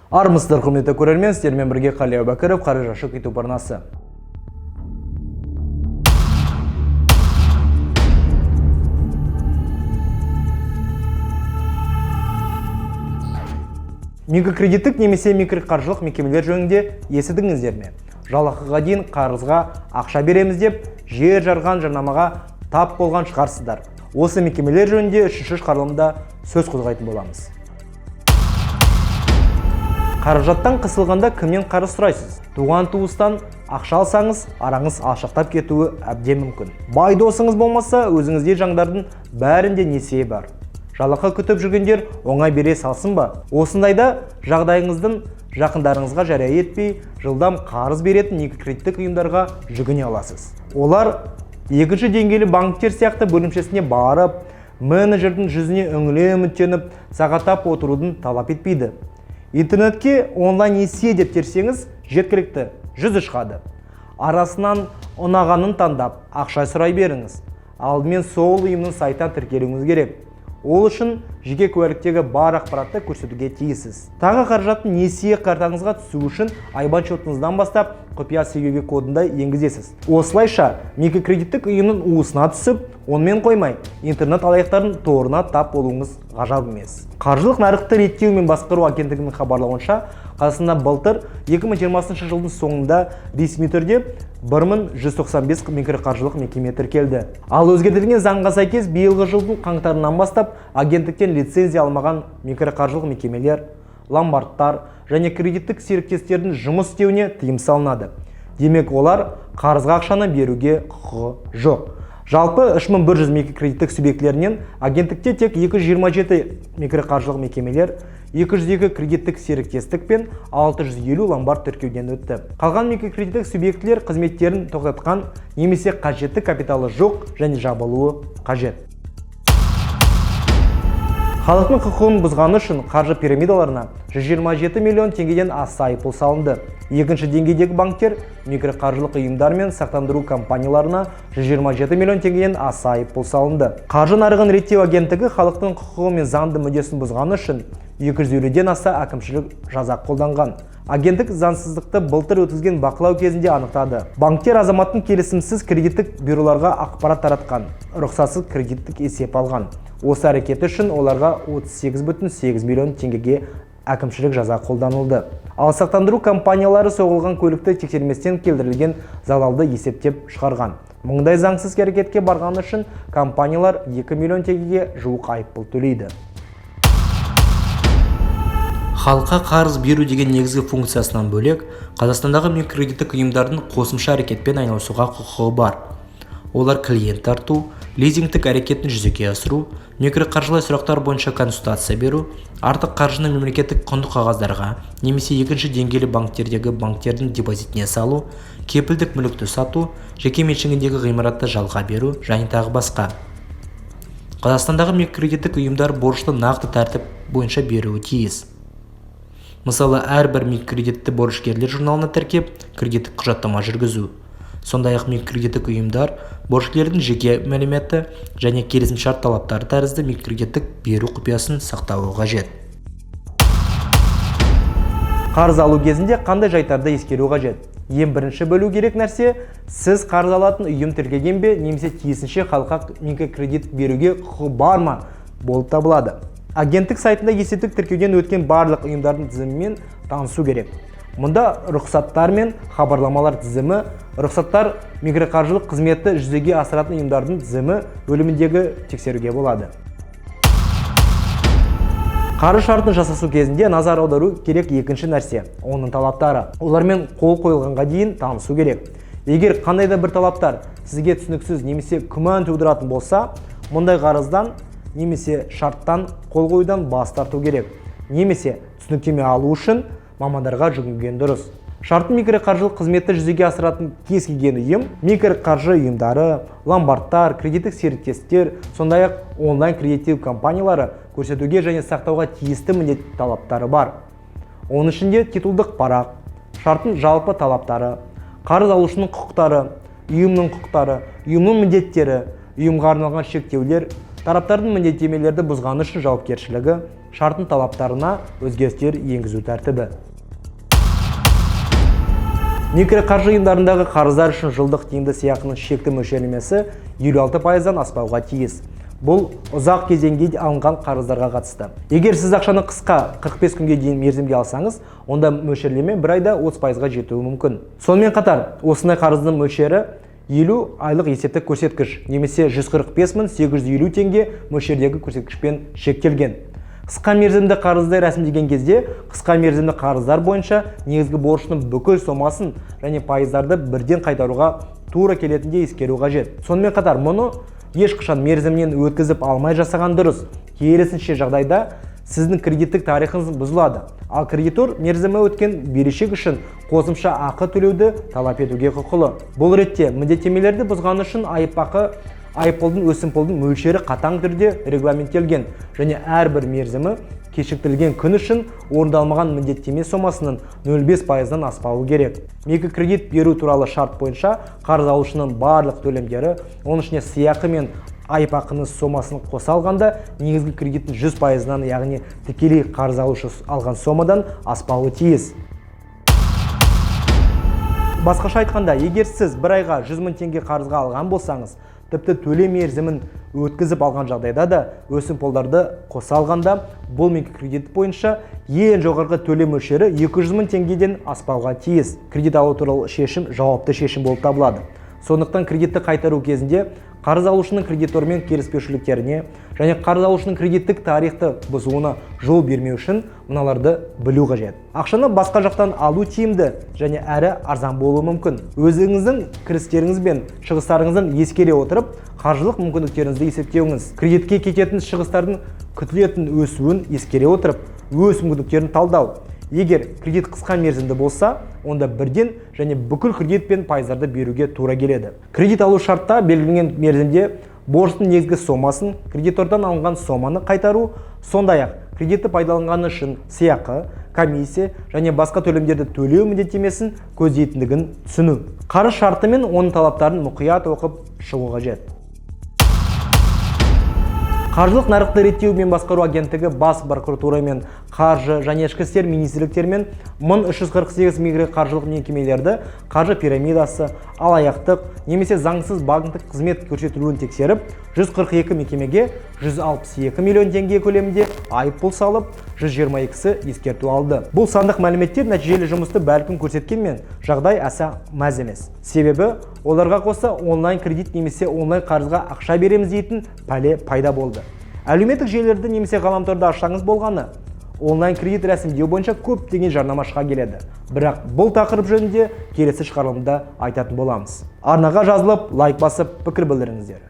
Армысыздар, құрметті көрермен, сіздермен бірге Қали Әубәкіров, Қаржы Ашық YouTube арнасы. Микрокредиттік немесе микроқаржылық мекемелер жөнінде естідіңіздер ме? Жалақыға дейін қарызға ақша береміз деп жер жарған жарнамаға тап болған шығарсыздар. Осы мекемелер жөнінде үшінші шығарылымда сөз қозғайтын боламыз. Қаражаттан қысылғанда кімнен қарыз сұрайсыз? Туған туыстан ақша алсаңыз, араңыз алшақтап кетуі әбден мүмкін. Бай досыңыз болмаса, өзіңіздей жандардың бәрінде несие бар. Жалақы күтіп жүргендер оңай бере салсын ба? Осындайда жағдайыңыздың жақындарыңызға жария етпей, жылдам қарыз беретін микрокредиттік ұйымдарға жүгіне аласыз. Олар екінші деңгейлі банктер сияқты бөлімшесіне барып, менеджердің жүзіне үңіле үміттеніп, сағаттап отырудың талап етпейді. Интернетке онлайн несие деп терсеңіз, жеткілікті, жүзі шығады. Арасынан ұнағанын таңдап, ақша сұрай беріңіз. Алдымен сол ұйымның сайтына тіркелуіңіз керек. Ол үшін жеке куәліктегі бар ақпаратты көрсетуге тиіссіз. Тағы қаражаттың несие картаңызға түсу үшін IBAN счетыңыздан бастап құпия CVV кодын да енгізесіз. Осылайша микрокредиттік ұйымның уысына түсіп, онымен қоймай, интернет алаяқтардың торына тап болуыңыз ғажап емес. Қаржылық нарықты реттеу мен басқару агенттігінің хабарлауынша, Қазақстанда былтыр 2020 жылдың соңында ресми түрде 1195 микроқаржылық мекеме тіркелді. Ал өзгертілген заңға сәйкес биылғы жылдың қаңтарынан бастап агенттіктен лицензия алмаған микроқаржылық мекемелер, ломбардтар және кредиттік серіктестердің жұмыс істеуіне тыйым салынады. Демек, олар қарызға ақшаны беруге құқығы жоқ. Жалпы 3100 микрокредиттік субъектілерінен агенттікте тек 227 микроқаржылық мекемелер, 202 кредиттік серіктестік пен 650 ломбард тіркеуден өтті. Қалған микрокредиттік субъектілер қызметтерін тоқтатқан немесе қажетті капиталы жоқ және жабылуы қажет. Халықтың құқығын бұзғаны үшін қаржы пирамидаларына 127 миллион теңгеден аса айыппұл салынды. Екінші деңгейдегі банктер микроқаржылық ұйымдар мен сақтандыру компанияларына 127 миллион теңгеден аса айыппұл салынды. Қаржы нарығын реттеу агенттігі халықтың құқығы мен заңды мүддесін бұзғаны үшін 250-ден аса әкімшілік жаза қолданған. Агенттік заңсыздықты былтыр өткізген бақылау кезінде анықтады. Банктер азаматтың келісімсіз кредиттік бюроларға ақпарат таратқан, рұқсатсыз кредиттік есеп алған. Осы әрекеті үшін оларға 38,8 миллион теңгеге әкімшілік жаза қолданылды. Ал сақтандыру компаниялары соғылған көлікті тексерместен келтірілген залалды есептеп шығарған. Мұндай заңсыз әрекетке барғаны үшін компаниялар 2 миллион теңгеге жуық айыппұл төлейді. Халыққа қарыз беру деген негізгі функциясынан бөлек, Қазақстандағы микрокредиттік ұйымдардың қосымша әрекетпен айналысуға құқығы бар. Олар клиент тарту, лизингтік әрекетін жүзеге асыру, микроқаржылай сұрақтар бойынша консультация беру, артық қаржыны мемлекеттік құнды қағаздарға немесе екінші деңгейлі банктердегі банктердің депозитіне салу, кепілдік мүлікті сату, жеке меншігіндегі ғимаратты жалға беру және тағы басқа. Қазақстандағы микрокредиттік ұйымдар борышты нақты тәртіп бойынша беруі тиіс. Мысалы, әрбір микрокредитті борышкерлер журналына тіркеп, кредиттік құжаттама жүргізу. Сондай-ақ микрокредиттік ұйымдар борышкерлердің жеке мәліметі және келісімшарт талаптары тәрізді микрокредиттік беру құпиясын сақтауы қажет. Қарыз алу кезінде қандай жайттарды ескеру қажет? Ең бірінші білу керек нәрсе, сіз қарыз алатын ұйым тіркелген бе немесе тиісінше халыққа микрокредит беруге құқығы бар ма болып табылады. Агенттік сайтында есептік тіркеуден өткен барлық ұйымдардың тізімімен танысу керек. Мұнда рұқсаттар мен хабарламалар тізімі, рұқсаттар микроқаржылық қызметті жүзеге асыратын ұйымдардың тізімі бөліміндегі тексеруге болады. Қарыз шартын жасасу кезінде назар аудару керек екінші нәрсе, оның талаптары. Олармен қол қойылғанға дейін танысу керек. Егер қандай да бір талаптар сізге түсініксіз немесе күмән тудыратын болса, мұндай қарыздан немесе шарттан қол қоюдан бас тарту керек. Немесе түсініктеме алу үшін мамандарға жүгінген дұрыс. Шартты микроқаржылық қызметті жүзеге асыратын кез келген ұйым, микроқаржы ұйымдары, ломбардтар, кредиттік серіктестер, сондай-ақ онлайн кредиттеу компаниялары көрсетуге және сақтауға тиісті міндетті талаптары бар. Оның ішінде титулдық парақ, шарттың жалпы талаптары, қарыз алушының құқықтары, ұйымның құқықтары, ұйымның міндеттері, ұйымға арналған шектеулер, тараптардың міндеттемелерді бұзғаны үшін жауапкершілігі, шарттың талаптарына өзгерістер енгізу тәртібі. Микроқаржы ұйымдарындағы қарыздар үшін жылдық тиімді сыйақының шекті мөлшерлемесі 56%-дан аспауға тиіс. Бұл ұзақ кезеңге алынған қарыздарға қатысты. Егер сіз ақшаны қысқа 45 күнге дейін мерзімге алсаңыз, онда мөлшерлеме бір айда 30%-ға жетуі мүмкін. Сонымен қатар, осындай қарыздың мөлшері 50 айлық есептік көрсеткіш немесе 145 850 теңге мөлшердегі көрсеткішпен шектелген. Қысқа мерзімді қарызды рәсімдеген кезде қысқа мерзімді қарыздар бойынша негізгі борыштың бүкіл сомасын және пайыздарды бірден қайтаруға тура келетінін де ескеру қажет. Сонымен қатар, мұны ешқашан мерзімінен өткізіп алмай жасаған дұрыс. Керісінше жағдайда сіздің кредиттік тарихыңыз бұзылады. Ал кредитор мерзімі өткен берешек үшін қосымша ақы төлеуді талап етуге құқылы. Бұл ретте міндеттемелерді бұзғаны үшін айыпақы, айыппұлдың, өсімпұлдың мөлшері қатаң түрде регламенттелген және әрбір мерзімі кешіктірілген күн үшін орындалмаған міндеттеме сомасының 0,5%-дан аспауы керек. Микрокредит беру туралы шарт бойынша қарыз алушының барлық төлемдері, оның ішінде сыйақы мен айыпақының сомасын қоса алғанда, негізгі кредиттің 100%-ынан, яғни тікелей қарыз алушы алған сомадан аспауы тиіс. Басқаша айтқанда, егер сіз бір айға 100 мың теңге қарызға алған болсаңыз, тіпті төлем мерзімін өткізіп алған жағдайда да, өсімпұлдарды қоса алғанда, бұл микрокредит бойынша ең жоғарғы төлем мөлшері 200 мың теңгеден аспауға тиіс. Кредит алу туралы шешім жауапты шешім болып табылады. Сондықтан кредитті қайтару кезінде қарыз алушының кредитормен келіспеушіліктеріне және қарыз алушының кредиттік тарихты бұзуына жол бермеу үшін мыналарды білу қажет. Ақшаны басқа жақтан алу тиімді және әрі арзан болуы мүмкін. Өзіңіздің кірістеріңіз бен шығыстарыңызды ескере отырып, қаржылық мүмкіндіктеріңізді есептеуіңіз. Кредитке кететін шығыстардың күтілетін өсуін ескере отырып, өз мүмкіндіктерін талдау. Егер кредит қысқа мерзімді болса, онда бірден және бүкіл кредит пен пайыздарды беруге тура келеді. Кредит алу шартта белгіленген мерзімде борыштың негізгі сомасын, кредитордан алынған соманы қайтару, сондай-ақ кредитті пайдаланғаны үшін сыйақы, комиссия және басқа төлемдерді төлеу міндеттемесін көздейтіндігін түсіну. Қарыз шарты мен оның талаптарын мұқият оқып шығу қажет. Қаржылық нарықты реттеу мен басқару агенттігі бас прокуратура мен қаржы және ішкі істер министрліктерімен 1348 микроқаржылық мекемелерді қаржы пирамидасы, алаяқтық немесе заңсыз банктік қызмет көрсетілуін тексеріп, 142 мекемеге 162 миллион теңге көлемінде айыппұл салып, 122-сі ескерту алды. Бұл сандық мәліметтер нәтижелі жұмысты бәлкім көрсеткенмен, жағдай аса мәз емес. Себебі оларға қоса онлайн кредит немесе онлайн қарызға ақша береміз дейтін пәле пайда болды. Әлеуметтік желілерді немесе ғаламторды ашсаңыз болғаны, онлайн кредит рәсімдеу бойынша көптеген жарнама шыға келеді. Бірақ бұл тақырып жөнінде келесі шығарылымда айтатын боламыз. Арнаға жазылып, лайк басып, пікір білдіріңіздер.